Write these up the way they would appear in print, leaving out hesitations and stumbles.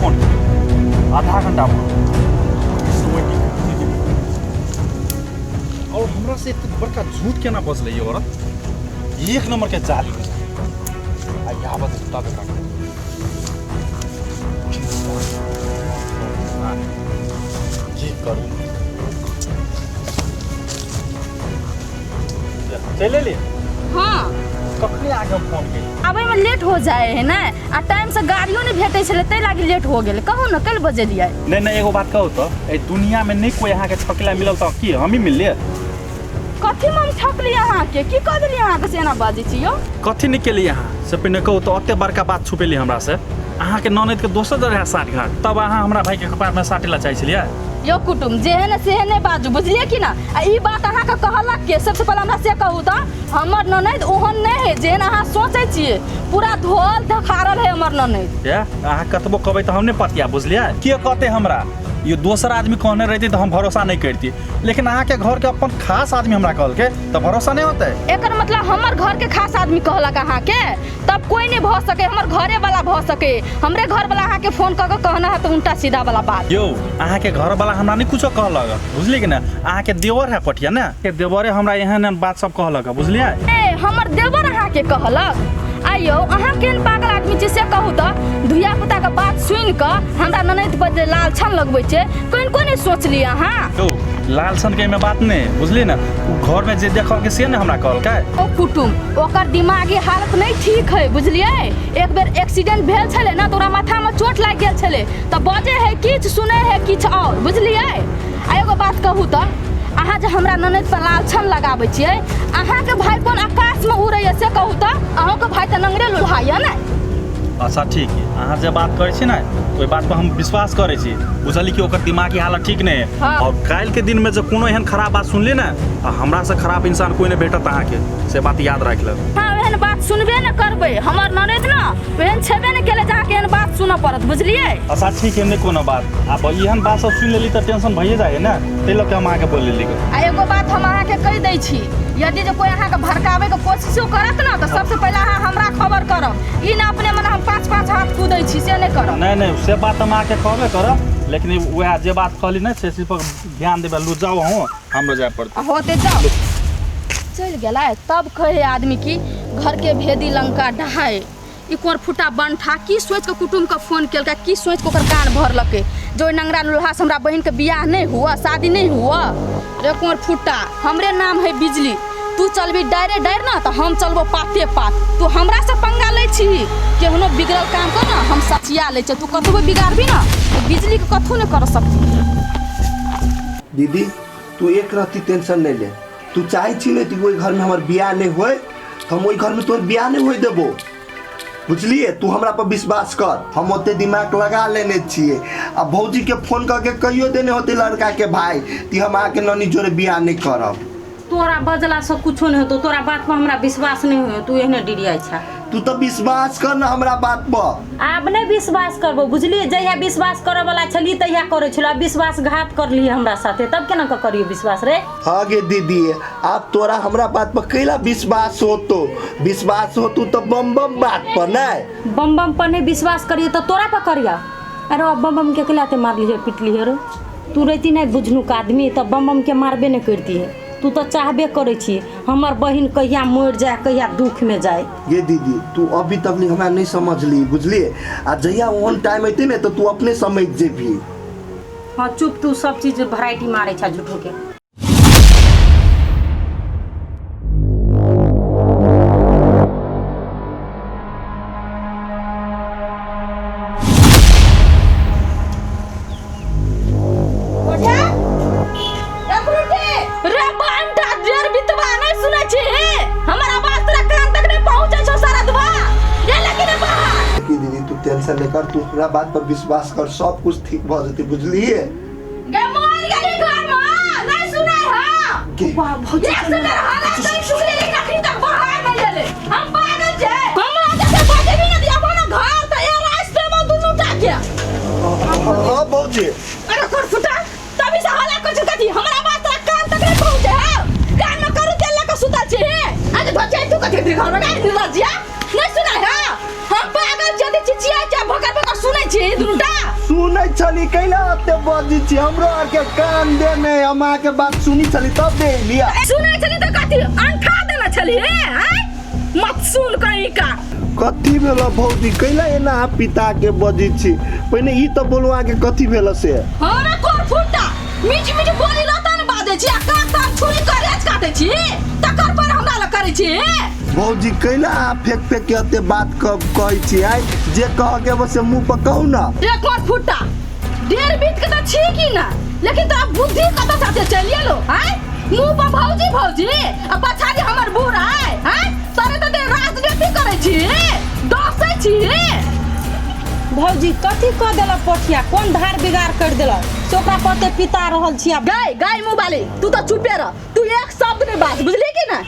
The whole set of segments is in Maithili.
फोन आधा घंटा भऽ समय की और हमरा से एते बड़का झूठ केना बजलै ये औरत एक नंबर के जाली आ यावत तब एकरा की करू चलि एली हाँ कखने आके हम फोन केली आबै में लेट हो जाए है ना आ टाइम से गाड़ियो नहीं भेटै छलै ताहि लागी लेट हो गेलै कहू ने कल बजेलियै नहीं नहीं एगो बात कहू तो एहि दुनिया में नहीं कोई अहाँके ठकला मिलल तऽ की हमही मिललियै कथी में हम ठकली अहाँके की कह देली अहाँके से एना बाजै छी यौ कथी नहि केलियै अहाँ से पहिने कहू तऽ ओते बड़का बात छुपेली हमरा से अहाँके ननैदके दोसर जगह साठ घाट तब अहाँ हमरा भाईके कपारमे साटे ला चाहै छलियै यौ कुटुम जेहन है सेहन नहि बाजू बुझलियै कि ना आ ई बात अहाँके कहलक के सबसे पहिले हमरा से कहू तऽ हमर ननैद ओहन नहि है जेहन अहाँ सोचै छियै पूरा धोल धखारल है हमर ननैद ये अहाँ कतबो कहबै तऽ हम नहि पतिया बुझलियै के कहतै हमरा ये दोसर आदमी कहने रहती तऽ हम भरोसा नहि करती लेकिन अहाँके घरके अपन खास आदमी हमरा कहलकै तऽ भरोसा नहि होतै एकर मतलब हमर घर के खास आदमी कहलक अहाँके तब कोई नहीं भऽ सके हमर घरे वाला भऽ सके हमरे घर वाला अहाँके फोन कऽ के कहना है तऽ उल्टा सीधा वाला बात यौ अहाँके घर वाला हमरा नहि कुछो कहलक बुझलियै कि ने अहाँके देवर है पटिया ने के देवरे हमरा एहन एहन बात सब कहलक बुझलियै ए हमर देवर अहाँके कहलक आइयो अहाँ केहन पागल आदमी छी से कहू तऽ धिया पुताके बात सुनि कऽ हमरा ननैद पर जे लालछन लगबै छै कनिको नहि सोचली अहाँ यौ लालछन के एहिमे बात नहि बुझलियै ने ओ घरमे जे देखलकै से ने हमरा कहलकै ओ कुटुम ओकर दिमागी हालत नहि ठीक है बुझलियै एक बेर एक्सीडेंट भेल छलै ने तऽ ओकरा माथामे चोट लागि गेल छलै तऽ बजै है किछु सुनै है किछु आओर बुझलियै आ एगो बात कहू तऽ अहाँ जे हमरा ननैद पर लालछन लगाबै छियै अहाँके भाई कोन आकाशमे उड़ैया से कहू तऽ अहूँके भाई तऽ नंगरे लुल्हा यऽ ने अच्छा ठीक है अहाँ जे बात करै छी ने ओहि बात पर हम विश्वास करै छी बुझली कि ओकर दिमागी हालत ठीक नहि है हाँ। और काल्हि के दिन में जे कोनो एहन खराब बात सुनली ने आ हमरा से खराब इंसान कोई नहि भेटत अहाँके से बात याद राखि लेब हाँ एहन बात सुनबे ने करबै हमर ननैद ने ओहन छेबे ने केलै जे अहाँके एहन बात सुनऽ पड़त बुझलियै अच्छा ठीक है नहि कोनो बात आब एहन बात सब सुनि लेली तऽ टेंशन भइए जाइ है ने ताहि लऽ के हम अहाँके बोल लेली आ एगो बात हम अहाँके कहि दै छी यदि जे कोइ अहाँके भड़काबैके कोशिशो करत ने तऽ सबसँ पहिले अहाँ हमरा खबर करब ई ने अपने मने हम पाँच पाँच हाथ कूदै छी से नहि करब नहि नहि से बात हम अहाँके कहबे करब लेकिन वएह जे बात कहली ने से चीज पर ध्यान देबै लू जाउ अहूँ हमरो जाय पड़तै आ होते जाउ चलि गेलै तब कहै आदमी कि घरके भेदी लंका ढहाय ई कोर फुटा बनठा की सोचि कऽ कुटुम्बके फोन केलकै की सोचि कऽ ओकर कान भरलकै जे ओहि नंगरा लोल्हासँ हमरा बहिनके बियाह नहि हुअ शादी नहि हुअ रे कोर फुटा हमरे नाम है बिजली तू चलबी डायरे डायर ना तऽ हम चलबो पाते पात तू हमरासँ पंगा लै छी केहनो बिगड़ल काम कर ना हम सचिया लै छियै तू कतबो बिगाड़बी ना तऽ बिजलीके कथू नहि कर सकती दीदी तू एक रत्ती टेंशन नहीं ले तू चाहे छी ने कि ओहि घरमे हमर बियाह नहीं होय तऽ हम ओहि घरमे तोहर बियाह नहीं होय देबो बुझलिए तू हमरा पर विश्वास कर हम ओते दिमाग लगा लेने छियै आ भौजी के फोन करके कहियो देने होते लड़का के भाई कि हम अहाँके ननी जोरे बियाह नहीं करब तोरा बजलासँ कुछो नहि होतौ तोरा बात पर हमरा विश्वास नहि होय तू एहने डिरियाइ छा तू तऽ विश्वास कर ना हमरा बात पर आब नहि विश्वास करबो बुझलियै जहिया विश्वास करऽ वाला छलियै तहिया करै छलौ आब विश्वासघात करलियै हमरा साथे तब केना कऽ करियौ विश्वास रे हाँ गे दीदी आब तोरा हमरा बात पर कैला विश्वास होतो विश्वास होतू तो बम बम बात पर नहीं बम बम पर नहि विश्वास करियो तऽ तोरा पर करिया अरे अब बम बम के कैला ते मारलियै पिटलियै रे तू रहती नहि बुझनुक आदमी तऽ बम बम के मारबे नहि करती तू तऽ चाहबे करै छी हमर बहिन कहिया मरि जाय कहिया दुखमे जाय ये दीदी तू अभी तक नहीं हमरा नहीं समझली बुझलिए आ जहिया ओहन टाइम अयतै ने तऽ तू अपने समझ जेबही हाँ चुप तू सब चीज वैरायटी मारै छा झूठो के रे बंटा देर बितवा नहीं सुनै छी हमर आवाज तोरा कान तक नहीं पहुंचै छौ शरदवा ये लेकिन बाहर कि दीदी तू टेंशन नहीं कर तू हमरा बात पर विश्वास कर सब कुछ ठीक भऽ जेतै बुझलिए गे मर गेली घर में नहीं सुनै हां के वाह भौजी एक से हला तक सुखले लेकिन अखनी तक बाहर नहीं गेले हम पागल छै हमरा जैसे बजेबी न दिया ना घर त ए रास्ते में दुनू टा के हाँ भौजी अरे कर फुटा तभी से हला कर कथी हमरा बात तोरा कान तक नहीं पहुंचे है कान में करू तेल लगा सुतल छी हे आज धोचे तू कथी घर में नहीं निर्लज्जिया नहीं सुना है हम पागल जदी चिचिया के भकर भकर सुनै छी दुनू टा सुनै छली कैला एते बजै छी हमरो आरके कान दे ने हम अहाँके बात सुनी छली तब दे लिया सुनै छली तऽ कथी अंठा देने छली हे आँय मत सुन कहीं का कथी भेल भौजी कैला एना अहाँ पिता के बजै छी पहिने ई तऽ बोलू अहाँके कथी भेल से हमरा कोर फुटा मीठ मीठ बोली रतन बाजै छी आ काट तार छुरी करेज काटै छी तकर पर हमरा लग करै छी भौजी कैला अहाँ फेंक फेंक के एते बात कहै छी आइ जे कह के बस से मुंह पर कहू ना रे कोर फुटा डेढ़ बीत के तऽ छी की ना लेकिन तोरा बुद्धि कतऽ साथे चलि गेलो आँय मुंह पर भौजी भौजी आ पछाड़ी हमर बूढ़ आय आँय तोरे तऽ राजनीति करै छी डसै छी भौजी कथी कऽ देलक पोठिया कोन धार बिगाड़ कर देलक से ओकरा पते पिता रहल छी आब गाय गाय मुँह वाली तू तो चुपे रह तू एक शब्द नहीं बाज बुझली कि ना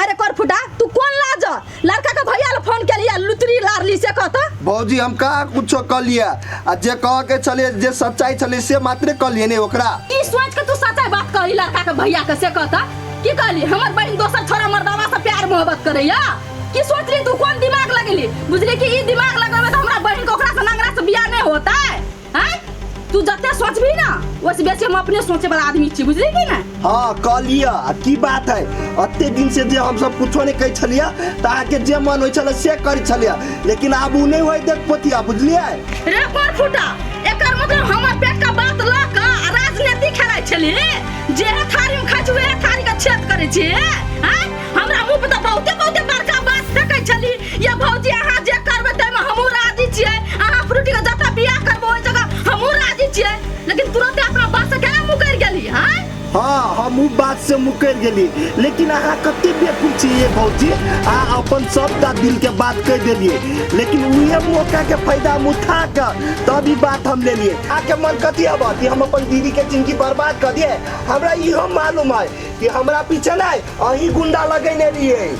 अरे कर फुटा तू कौन लाज लड़का के भैया ला फोन के लिया लुतरी लारली से कहता भौजी हम कहाँ कुछो कहलियै आ जे कह के छलियै जे सच्चाई छलै से मात्रे कहलियै ने ओकरा की सोच के तू सच्चाई बात कहली लड़का के भैया के से कहता की कहली हमर बहन दोसर छोरा मर्दावा से प्यार मोहब्बत करैया की सोचली तू कौन दिमाग लगेली बुझली कि ई दिमाग लगेबे तो हमरा बहन के ओकरा से नंगरा से बियाह नहीं होता है हैं तू जते सोचबी ना ओसे बेसी हम अपने सोचे वाला आदमी छी बुझली कि ना हाँ कहलियै आ की बात है अते दिन से जे हम सब कुछो नहीं कहै छलियै तऽ अहाँके जे मन होइ छलै से करै छलियै लेकिन आब ओ नहि होइ देख पोतिया बुझलियै रे कोन फूटा एकर मतलब हमर पेट का बात ल क आ राजनीति खेलाइ छली जेहे थारी में खाइ छी उहे थारी के छेद करै छी हैं हमरा मुंह पर तऽ बहुते बहुते बड़का बात फेकै छली ये भौजी अहाँ जे करबै ताहिमे हमहूँ राजी छियै अहाँ फ्रूटी के जतऽ बियाह करबै ओहि जगह हमहूँ राजी छियै लेकिन तुरंते अपना बात से केना मुकरि गेली हैं हाँ हम उ बात से मुकरि गेली लेकिन अहाँ कते बेवकूफ छी ये भौजी अहाँ अपन सबटा दिल के बात कहि देलियै लेकिन उहे मौका के फायदा हम उठा के तब ई बात हम लेलियै अहाँके मन कथी अब कि हम अपन दीदी के जिंदगी बर्बाद कर दिए हमरा इहो मालूम है कि हमरा पीछे नहीं अहीं गुंडा लगेने रहियै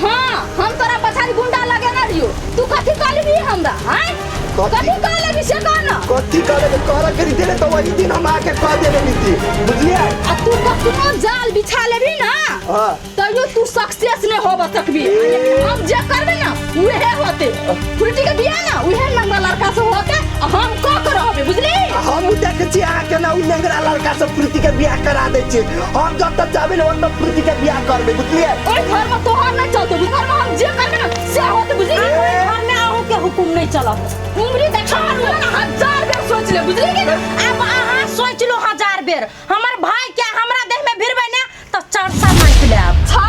हाँ हम तोरा पछाड़ी गुंडा लगेने रहियो तू कथी कहली हमरा हैं कथी? कथी कहले से कह ना कथी करे के कर करी देले तो वही दिन हम आके कह देले नीति बुझलियै आ तू कखनो जाल बिछा लेबी ना हाँ तैयो तू सक्सेस नहीं होब सकबी लेकिन हम जे करबे ना उहे होते फ्रूटी के बियाह ना उहे नंगा लड़का से होते आ हम क के रहबे बुझली हम देखे छी अहाँके ना उ नेंगरा लड़का से प्रीति के बियाह करा दै छी हम जब तक चाहबै ने तब प्रीति के बियाह करबै बुझलियै ओइ घर में तोहर नहीं चलतो घर में हम जे करबे ना से होते बुझली घर में अहूँ के हुकुम नहीं चलत उम्री देखा ना हजार बेर सोच ले बुझली कि ना अब अहाँ सोच लो हजार बेर हमर भाई के हमरा देह में भिड़बै ने तऽ चरसा नापि लेब छा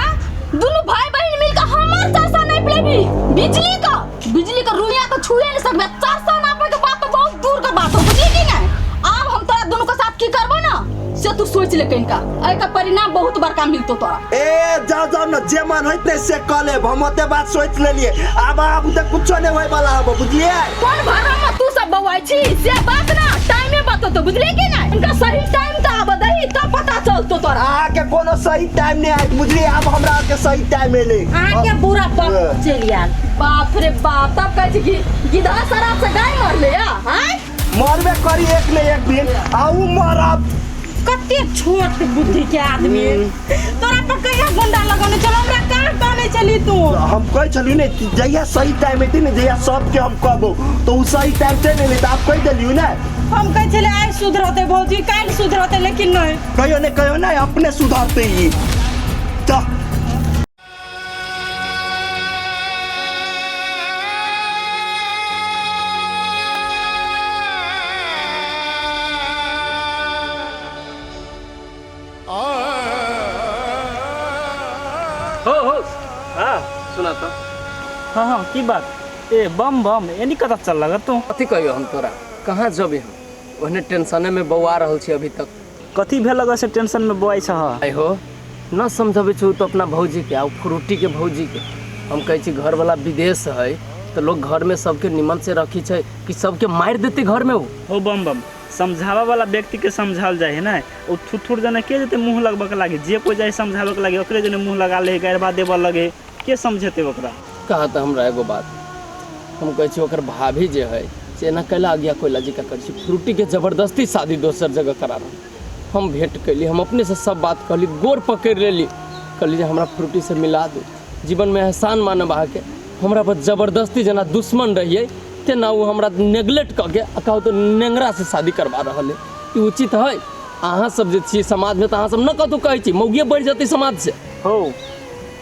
दुनू भाई बहन मिलकर हमर चरसा नाप लेबी बिजली का रुइया के छुए नहीं सकबे चरसा नापे के बात तो बहुत दूर के बात हो बुझली कि नहीं आब हम तोरा दुनू के साथ की करबो ना से तू सोच ले कनिका एहि के परिणाम बहुत बड़का मिलतो तोरा ए जाओ जाओ न जे मन होइत ने से कऽ लेब हम ओते बात सोच लेलियै आब आब तऽ कुछो नहि होय वाला हब बुझलियै कोन भरम में तू सब बौआइ छी से बात ना टाइमे बततो बुझली कि नहीं इनका सही टाइम तो आब दही तब पता चलतो तोरा अहाँके कोनो सही टाइम नहि आयत बुझलियै आब हमरा आरके सही टाइम एलै अहाँके बुरा वक्त चलि आयल बाप रे बाप तब कहै छी कि गिधा शराब से गाय मरले या हैं मरबे करी एक ने एक दिन आ उ मरब कते छोट बुद्धि के आदमी तोरा पर कहिया गुंडा लगौने चल हमरा कहाँ कहने चली तू हम कहै छलियै ने कि जहिया सही टाइम एतै ने जहिया सबके हम कहबो तऽ उ सही टाइम चलि एलै तऽ आब कहि देलियै ने हम कहै छलियै आइ सुधरतै भौजी काल्हि सुधरतै लेकिन नहि कहियो ने कहियो ने अपने सुधरतै ई तऽ हो हो हाँ सुना तो हाँ हाँ की बात ए बम बम एनी कतऽ चल लगा तू कथी कहियो हम तोरा कहाँ जबे हम ओहने टेंशने में बौआ रहल छी अभी तक कथी भेल लगा से टेंशन में बौआइ छह आइ हो न समझबै छौ तो अपना भौजी के आ फ्रूटी के भौजी के हम कहै छी घरवाला विदेश है तो लोग घर में सबके निमन से रखी छै कि सबके मारि देते घर में उ हो बम बम समझावे वाला व्यक्ति के समझाल जाए है ना ओ थुथुर जने के जते मुंह लगबे के लागे जे कोई जाए समझावे के लागे ओकरे जने मुंह लगा ले गैरबा देबऽ लगे के समझेते ओकरा कहा तऽ हमरा एगो बात हम कहै छी ओकर भाभी जे है से एना कैला आज्ञा कोइला जी का करै छी फ्रूटी के जबरदस्ती शादी दोसर जगह करा रहल हम भेंट कैली हम अपने से सब बात कहली गोर पकड़ि लेली कहली जे हमरा फ्रूटी से मिला दू जीवन में एहसान मानब अहाँके हमरा पर जबरदस्ती जेना दुश्मन रहियै एते ना ओ हमरा नेगलेक्ट कऽ के आ कहू तऽ नेंगरा से शादी करवा रहल है। ई उचित है? अहाँ सब जे छियै समाजमे तऽ अहाँ सब न कतहु कहै छी, मौगिए बढ़ि जेतै समाज से। हो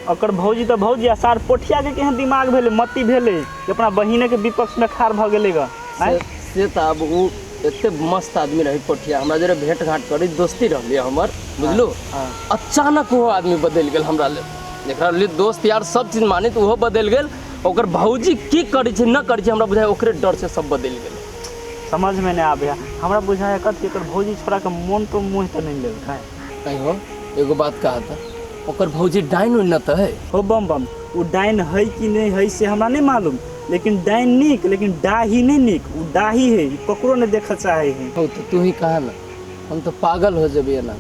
ओकर भौजी तऽ भौजी आ सार पोठिया के केहन दिमाग भेलै, मति भेलै कि अपना बहिने के विपक्ष में खाड़ भऽ गेलै ग। से से तऽ आब ओ एते मस्त आदमी रहै पोठिया, हमरा जरे भेंट घाट करै, दोस्ती रहलै हमर, बुझलू? अचानक ओहो आदमी बदलि गेल हमरा लेल, जकरा लेल दोस्त यार सब चीज मानै, तऽ ओहो बदलि गेल। ओकर भौजी की करै छै न करै छै हमरा बुझाइ ओकरे डर से सब बदलि गेलै। समझ में नहीं आबै है हमरा, बुझाइ है कथी एकर भौजी छोड़ा के मोन तो मोहि तऽ नहीं लेलकै। कहीं हो एगो बात कहा था, ओकर भौजी डाइन उइन न तऽ है? हो बम बम, ओ डाइन है कि नहीं है से हमरा नहीं मालूम, लेकिन डाइन नीक लेकिन डाही नहीं नीक। ओ डाही है, ककरो नहीं देखऽ चाहे है। हो तो तू ही कहा ना, हम तो पागल हो जेबै एना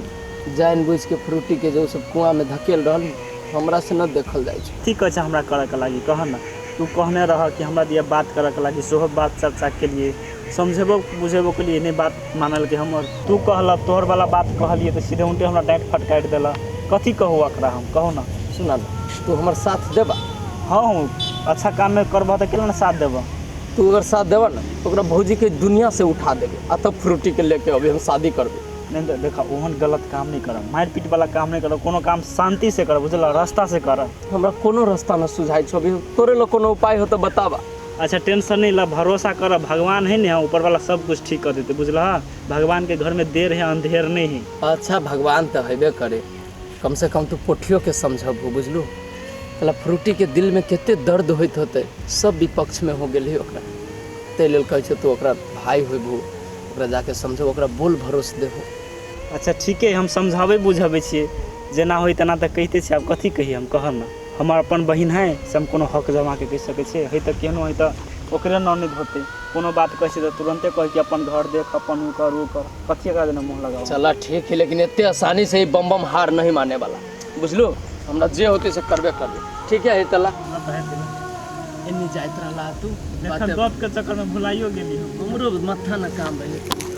जानि बुझि के फ्रूटी के जे ओ सब कुआँ में धकेल रहल, हमरा से न देखल जाइ छै। ठीक छै, हमरा करऽ के लागी कह ना, तू कहने रह कि हमरा दिया बात करऽ के लागी, सेहो बात चर्चा के लिए समझेबो बुझेबो के लिए नहीं बात मानल के हमर। तू कहल तोहर वाला बात कहलिए तऽ सीधे उनटे हमरा डाँट फटकारि देला, कथी कहू एकरा हम, कहू ना। सुना ना, तू हमर साथ देबा? हाँ अच्छा काम में करबह तऽ केना ने साथ देबह। तू अगर साथ देबा ना तो ओकरा भौजी के दुनिया से उठा देबे आ तब फ्रूटी के लेके अभी हम शादी करबे। नहीं तो देखा ओहन गलत काम नहीं करब, मारि पीट वाला काम नहीं करब, कोनो काम शांति से करब, बुझल? रास्ता से करब। हमरा कोनो रास्ता न सुझाइ छौ अभी, तोरे लग कोनो उपाय हो तऽ बताबा। अच्छा टेंशन नहीं ला, भरोसा कर, भगवान है ने ऊपर वाला सब कुछ ठीक कर देते, बुझल? भगवान के घर में देर है अंधेर नहीं है। अच्छा भगवान तो हेबे करे, कम से कम तू पोठियो के समझबू, बुझलू? कहला फ्रूटी के दिल में कते दर्द होइत होतै, सब विपक्ष में हो गेल ओकरा, ताहि लेल कहै छौ तू ओकरा भाई होबू, ओकरा जाके समझबू, ओकरा बोल भरोस देबू। अच्छा ठीके, हम समझाबै बुझाबै छियै, जेना होइ तेना तऽ कहिते छियै, आब कथी कही हम, कहऽ ना। हमर अपन बहिन है से हम कोनो हक जमा के कहि सकै छियै? है तऽ केहनो है तऽ ओकरे ननद होतै, कोनो बात कहै छियै तऽ तुरन्ते कहै कि अपन घर देख, अपन उ कर उ कर, कथी एकरा जेना मुँह लगाउ। चला ठीक है, लेकिन एते आसानी से ही बम बम हार नहीं माने वाला, बुझलू? हमरा जे होतै से करबे करबे, ठीक है? तला एन्नी जाइत रहला तू गप के चक्कर में भुलाइयो गेली हम, हमरो माथा न काम रहे।